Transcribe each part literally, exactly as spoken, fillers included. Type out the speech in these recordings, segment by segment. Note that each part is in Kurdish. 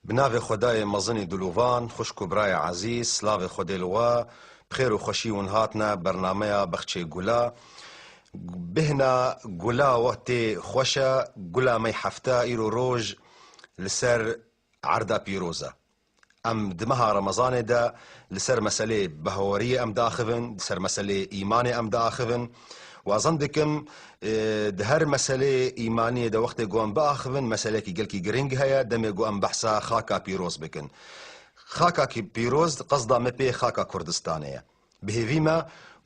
Bi navê Xwedayê mezinî dilovan, xwişk û birayê ezîz, slavê Xwedê li we, bi xêr û xweşî hûn hatine bernameya Bexçê Gula. Bêhna gula we tê xweş e, gula me yê hefta îro roj li ser erda pîroz e. Em di meha Remezanê de li ser meselê behawariyê em diaxivin, li ser meselê îmanê em diaxivin. Wazan dikim, e, di her meselê îmaniyê de wextê ku em biaxivin, meselekî gelkî girîng heye, demê ku em behsa xaka pîroz bikin. Xaka ki-, pîroz, qesda me pê xaka Kurdistanê ye. Bi hêvî me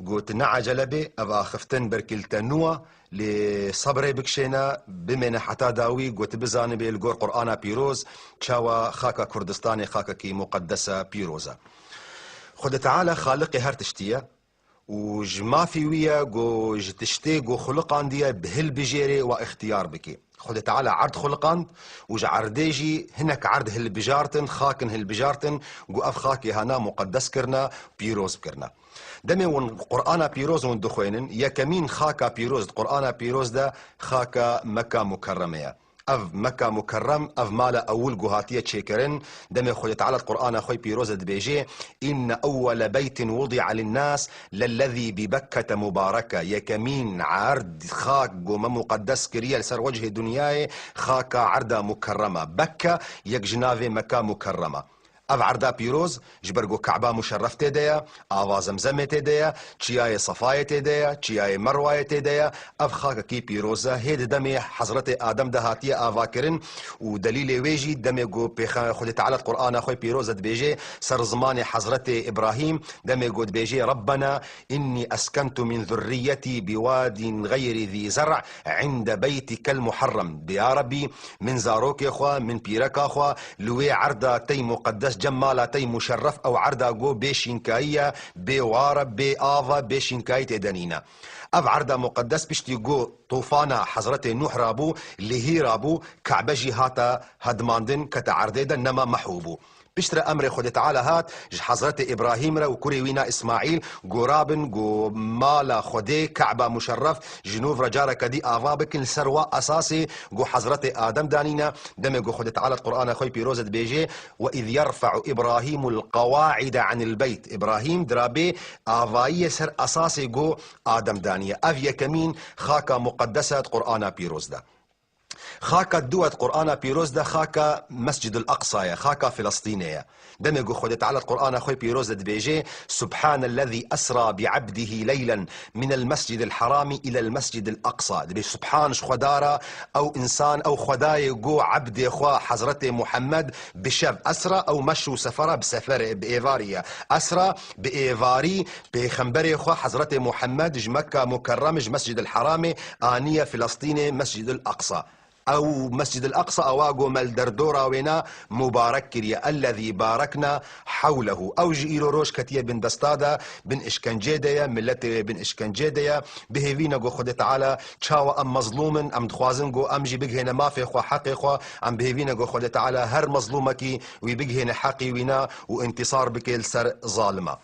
ku tu ne ecele bê, ev axiftin belkî li te nû e, lê sebrê bikişêne, bimêne heta dawî, ku tu bizanibê li gor Qur'ana pîroz çawa xaka Kurdistanê xakekî muqeddese pîroz e. Xwedê Teala Xaliqê her tiştî ye û ji mafî wî ye ku ji tiştê ku xuliqandiye bi hilbijêrê wa îxtiyar bikê. Xwedê Teala erd xuliqand û ji erdê jî hinek erd hilbijartin, xakin hilbijartin, ku ev xakê hana muqeddes kirine, pîroz kirine. Demê hûn Qur'ana pîroz hûn dixwênin, yekemîn xaka pîroz di Qur'ana pîroz de xaka Meka Mukerreme ye. Ev Meka Mukerrem, ev mala ewil ku hatiye çêkirin, demê Xwedê Teala di Qur'ana xwe pîroz de dibêje, "Inne ewwele beytin wudi'a linnâs lellezî bi Bekkete mubareke." Yekemîn erd, xak ku me muqeddes kiriye li ser wecihê dinyayê, xaka erda Mukerrem e. Bekke yek ji navê Meka Mukerrem e. Ev erda pîroz, ji ber ku Keba Muşerref tê de ye, ava Zemzemê tê de ye, çiyayê Sefayê tê de ye, çiyayê Merwayê tê de ye, ev xakekî pîroz e. Hê di demê Hezretê Adem de hatiye avakirin û delîlê wê jî demê ku pêxe-, Xwedê Teala di Qur'ana xwe pîroz de dibêje, ser zimanê Hezretê Îbrahîm, demê ku dibêje, "Rabbena innî eskentu min zurriyetî bi wadin gayri zî zer'in inde beytikel muharrem." Bi ya Rebbî, min zarokê xwe, min pîreka xwe, li wê erda tey muqeddes, cem mala tey muşerref, ew erda ku bê şînkayî ye, bê war e, bê av e, bê şînkayî tê de nîne. Ev erda muqeddes piştî ku tufana Hezretê Nuh rabû, lihî rabû, Kebe jî hate hedimandin, kete erdê de, nema mehw bû. Piştre emrê Xwedê Teala hat ji Hezretê Îbrahîm re û kurê wî na Îsmaîl, ku rabin ku mala Xwedê, Keba Muşerref, ji nû re careke dî ava bikin, li ser wa esasê ku Hezretê Adem danîne, demê ku Xwedê Teala di Qur'ana xwe pîroz de dibêje, "Ve iz yerfe'u Îbrahîmul qewaide anil beyt." Îbrahîm dirabê avayî ye ser esasê ku Adem daniye. Ev yekemîn xaka muqeddes e di Qur'ana pîroz de. Xaka dû di Qur'ana pîroz de xaka Mescid el-Aqsa ye, xaka Filistînê ye. Demê ku Xwedê Teala di Qur'ana xwe pîroz de dibêje, "Subhanellezî esra bi abdihi leylen minel mescidil harami ilel mescidil aqsa." Dibê, "Subhan ji Xwedara, ew însan, ew Xwedayê ku ebdê xwe Hezretê Muhammed bi şev esra, ew meş û sefera bi seferê, bi êvarî ye. Esra bi êvarî, pêxemberê xwe Hezretê Muhammed ji Mekka Mukerrem, ji Mescid el Haramê aniye Filistînê, Mescid el Aqsa." Ew Mescid el Aqsa ewa ku me li derdora wêna mubarek kiriye. "Ellezî barekna hewlehu." Ew ji îro roj ketiye bin desta de, bin işkencê de ye, miletê wê bin işkencê de ye. Bi hêvî ne ku Xwedê Teala, çawa em mezlûm in, em dixwazin ku em jî bigihêne mafê xwe, heqê xwe, em bi hêvî ne ku Xwedê Teala her mezlûmekî wî bigihêne heqî wîna û întîsar bike li ser zalima.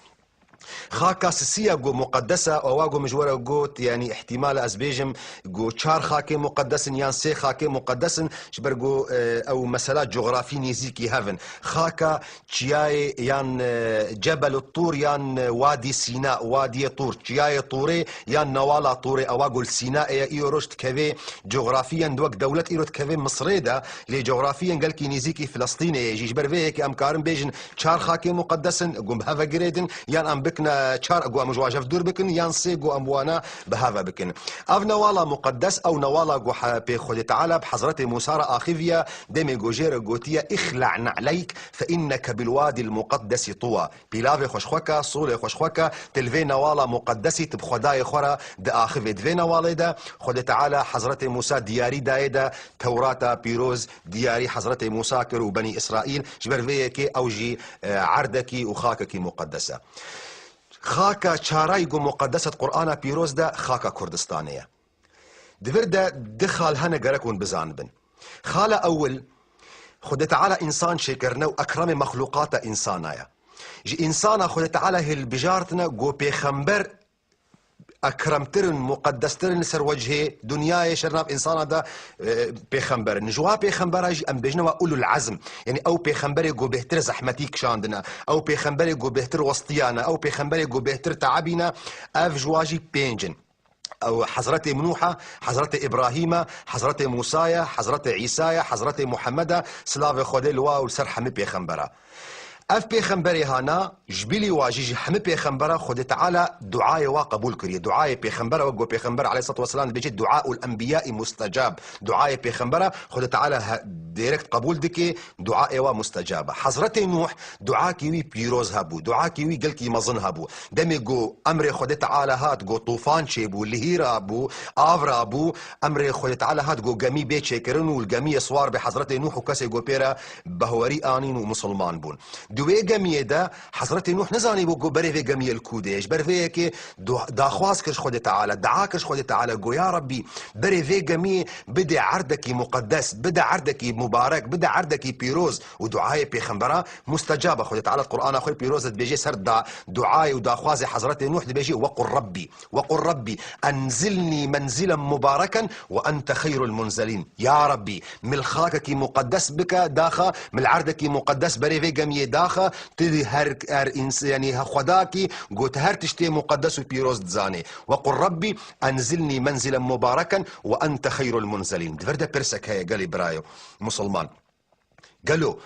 Xaka sisiya ku muqeddes e, ewa ku min ji we re got, yanî îhtîmal e ez bêjim ku çar xakê muqeddes in yan sê xakê muqeddes in, ji ber ku, e, ew mesela cografî nêzîkî hev in. Xaka çiyayê yan, e, Cebel Tur yan, e, Wadî Sîna, Wadiyê Tur, çiyayê Turê yan newala Turê, ewa ku li Sînayê ye, îro roj dikeve, cografiyen wek dewlet îro dikeve Misirê de, lê cografiyen gelkî nêzîkî Filistînê ye jî. Ji ber vê yekê em karin bêjin, çar xakê muqeddes in, ku em bi hev ve girêdin, yan em bikine çar, ku em ji wan ji hev dûr bikin, yan sê, ku em wana bi hev ve bikin. Ev newala muqeddes, ew newala ku he-, pê Xwedê Teala bi Hezretê Mûsa re axiviye, demê ku jê re gotiye, "Îxla' ne'leyk fe inneke bil wadil muqeddesî tuwa." Pîlavê xwe ji xwe ke, solê xwe ji xwe ke, tu li vê newala muqeddesî tu bi Xwedayê xwe re diaxivê. Di vê newalê de Xwedê Teala Hezretê Mûsa diyarî dayê de Tewrata pîroz diyarî Hezretê Mûsa kir û Benî Îsraîl, ji ber vê yekê ew jî, e, erdekî û xakekî muqeddes e. Xaka çarayî ku muqeddes e di Qur'ana pîroz de xaka Kurdistanê ye. Di vir de di xal hene gerek hûn bizanibin. Xala ewil, Xwedê Teala însan çêkirine û ekremê mexlûqata însana ye. Ji însana Xwedê Teala hilbijartine ku pêxember ekremtir in, muqeddestir in li ser wechê dinyayê, şer nav însana de, e, pêxember in. Ji wa pêxembera jî em bêjine wa ulul azm. Yanî ew pêxemberê ku bêhtir zehmetî kişandine. Ew pêxemberê ku bêhtir westiyane. Ew pêxemberê ku bêhtir teebîne. Ev ji wa jî pênc in. Ew Hezretê Nûh e, Hezretê Îbrahîm e, Hezretê Mûsa ye, Hezretê Îsa ye, Hezretê Muhammed e, silavê Xwedê li wa û li ser hemî pêxembera. Ev pêxemberê hana, ji bilî wa jî ji hemî pêxembera Xwedê Teala duayê wa qebûl kiriye. Duayê pêxembera, wek ku pêxember aleyhissalatu vesselam dibêje, "Duaul enbiyai mustecab." Duayê pêxembera Xwedê Teala he-, direkt qebûl dike, duayê wa mustecab e. Hezretê Nûh duakî wî pîroz hebû, duakî wî gelkî mezin hebû. Demê ku emrê Xwedê Teala hat, ku tûfan çêbû, lihî rabû, av rabû, emrê Xwedê Teala hat, ku gemî bê çêkirin û li gemiyê siwar bê Hezretê Nûh û kesê ku pê re behwerî anîn û misilman bûn. Di wê gemiyê de Hezretê Nûh nizanîbû ku berê vê gemiyê li kû dê. Ji ber vê yekê du-, daxwaz kir ji Xwedê Teala, dua kir ji Xwedê Teala, got, "Ya Rebbî, berê vê gemiyê bide erdekî muqeddes, bide erdekî mubarek, bide erdekî pîroz." Û duayê pêxembera mustecab e. Xwedê Teala di Qur'ana xwe pîroz de dibêje ser da, duayê û daxwazê Hezretê Nûh dibêje, "Wequl Rebbî, wequl Rebbî, enzilnî menzilen mubareken ve ente xeyrul munzelîn." Ya Rebbî, min li xakekî muqeddes bike, daxa, min li erdekî muqeddes berê vê gemiyê daxa, tu her, her ins-, yanî he Xwedakî, got her tiştê muqeddes û pîroz dizanê. "Wequl Rebbî, enzilnî menzilen mubareken ve ente xeyrul munzelîn." Di vir de pirsek heye gelê birayo musulman. Gelo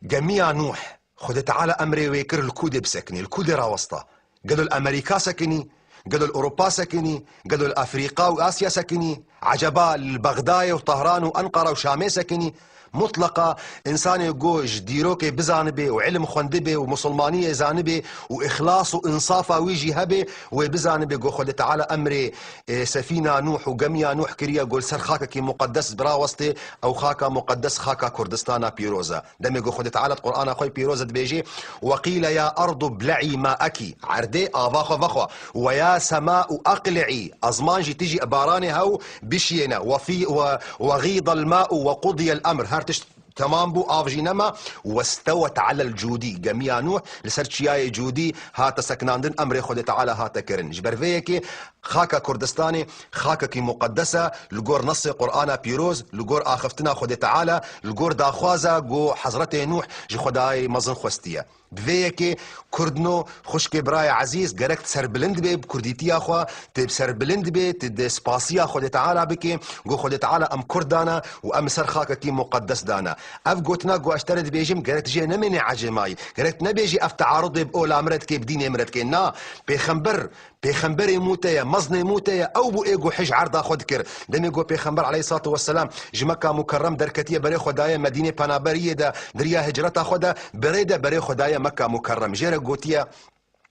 gemiya Nûh, Xwedê Teala emrê wê kir li kû dê bisekinî, li kû dê rawesta? Gelo li Amerîka sekinî? Gelo li Ewropa sekinî? Gelo li Afrîka û Asya sekinî? Eceba li Bexdayê û Tehran û Enqara û Şamê sekinî? Mutleqa însanê ku ji dîrokê bizanibe û ilim xwendibê û musulmaniyê zanibe û îxlas û însafa wî jî hebe, wê bizanibe ku Xwedê Teala emrê, e, sefîna Nûh û gemiya Nûh kiriye ku li ser xakekî muqeddes birawestê, ew xaka muqeddes xaka Kurdistana pîroz e. Demê ku Xwedê Teala di Qur'ana xwe pîroz e dibêje, "Ve qîle ya erdu ble'î ma'ekî." Erdê, ava xwe vexwe. "Ve ya sema'u eqli'î." Ezman jî tijî baranê hew bişiyêne. "Ve fî-, ve, ve gîdel ma'u ve qudiyel emr." Her tişt temam bû, av jî nema. "Ve stewet alel cûdî." Gemiya Nûh li ser çiyayê Cûdî hate sekinandin, emrê Xwedê Teala hate kirin. Ji ber vê yekê Xaka Kurdistanê xakekî muqeddes e, li gor nesê Qur'ana pîroz, li gor axiftina Xwedê Teala, li gor daxwaza ku Hezretê Nûh ji Xwedayê mezin xwestiye. Bi vê yekê Kurdno, xwişkê birayê ezîz, gerek tu serbilind bê bi kurdîtiya xwe, tu serbilind bê, tu di spasiya Xwedê Teala bikê, ku Xwedê Teala em Kurd dane û em li ser xakekî muqeddes dane. Ev gotina ku ez ji te re dibêjim, gerek tu jê nemênê ecêmayî. Gerek tu nebêjî ev tearudê bi ola min re dikê, bi dînê min re dikê. Na, pêxember Pêxemberê mû te ye, meznê mû te ye, ew bû ê ku hij erda xwe dikir. Demê ku Pêxember aleyhissalatu vesselam ji Mekka Mukerrem derketiye, berê xwe daye Medînê, penaberiyê de, di riya hicreta xwe de, berê de berê xwe daye Mekka Mukerrem. Jê re gotiye,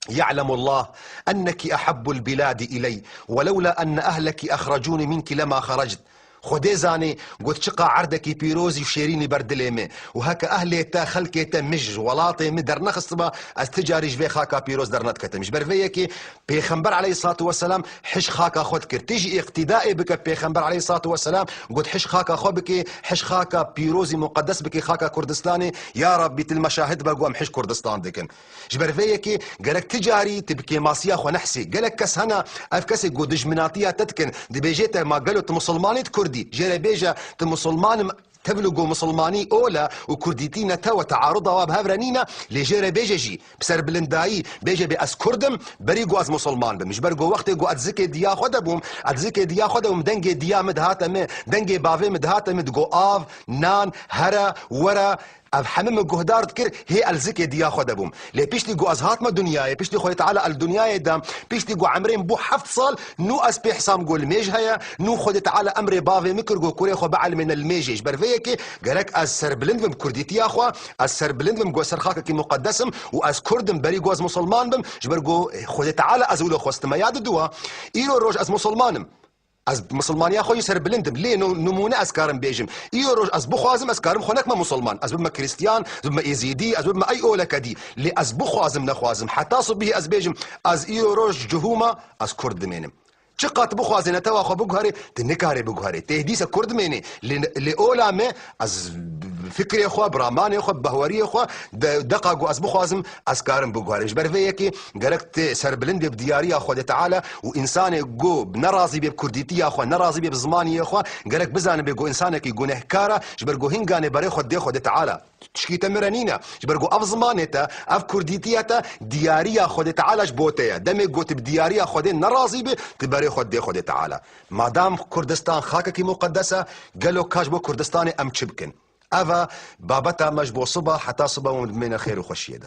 "Ya'lemullah enneki ahabbul biladi iley, ve lewla enne ehleki ahrecûni minki lema xerecd." Xwedê zanê, got, "Çiqa erdekî pîrozî û şêrînî ber dilê me. Û heke ehlê te, xelkê te min ji welatê min dernexistibû, ez ti carî ji vê xaka pîroz dernediketim." Ji ber vê yekê Pêxember aleyhissalatu vesselam hij xaka xwe dikir. Tu jî îqtîdayê bike Pêxember aleyhissalatu vesselam, got, "Hij xaka xwe bike, hij xaka pîrozî muqeddes bike, xaka Kurdistanê. Ya Rabbî, tu li me şahid be, ku em hij Kurdistan dikin." Ji ber vê yekê gerek ti carî tu bi kêmasiya xwe nehsî. Gelek kes hene, ev kesê ku dijminatiya te dikin, dibêje te, "Ma gelo tu musulmanî, tu kurdî?" Jê re bêje, "Tu musulman im." Tevlû ku musulmanî ol e û kurdîtî ne tew e, tearuda wa bi hev re nîne, lê jê re bêje jî, bi serbilindayî bêje, "Bê ez kurd im, berî ku ez musulman bim." Ji ber ku wextê ku ez zikê diya xwe de bûm, ez zikê diya xwe de bûm, dengê diya min dihate min, dengê bavê min dihate min, digo, "Av, nan, here, were." Ev hemî min guhdar dikir, hê ez zikê diya xwe de bûm. Lê piştî ku ez hatime dinyayê, piştî Xwedê Teala ez li dinyayê dem, piştî ku emrê min bû heft sal, nû ez pê hesam ku li mêj heye, nû Xwedê Teala emrê bavê min kir ku kurê xwe bielmêne li mêjê. Ji ber vê yekê gerek ez serbilind bim kurdîtiya xwe, ez serbilind bim ku ser xakekî muqeddes im û ez kurd im, berî ku ez musulman bim, ji ber ku Xwedê Teala ez wilo xwestime. Ya diduwa, îro roj ez musulman im. Ez misilmaniya xwe jî serbilind im. Lê nu-, nimûne ez karim bêjim. Îro roj ez bixwazim, ez karim xwe nekime misilman. Ez bibime Krîstiyan, ez bibime Êzîdî, ez bibime ey oleke dî. Lê ez bixwazim, nexwazim. Heta sibihî ez bêjim, ez îro roj cihûma, ez Kurd dimênim. Çiqat bixwazê netewa xwe biguherê, tu nikarê biguherê. Tê dîse Kurd mênê. Lê, lê ola me, ez fikrê xwe, bi ramanê xwe, bi behweriyê xwe, de, deqa ku ez bixwazim, ez karim biguherim. Ji ber vê yekê gerek tê serbilindê bi diyariya Xwedê Teala û însanê ku nerazî bê bi kurdîtiya xwe, nerazî bê bi zimaniyê xwe, gerek bizanibe ku însanekî gunehkar e, ji ber ku hingane berê xwe dê Xwedê Teala. Tişkî te min re nîne. Ji ber ku ev zimanê te, ev kurdîtiya te, diyariya Xwedê Teala ji bo te ye. Demê ku tu bi diyariya Xwedê nerazî bî, tu berê xwe dê Xwedê Teala. Madam Kurdistan xakekî muqedes e, gelo ka ji bo Kurdistanê em çi bikin? Ev e babeta me ji bo siba heta siba hûn bimêne xêr û xweşiyê de.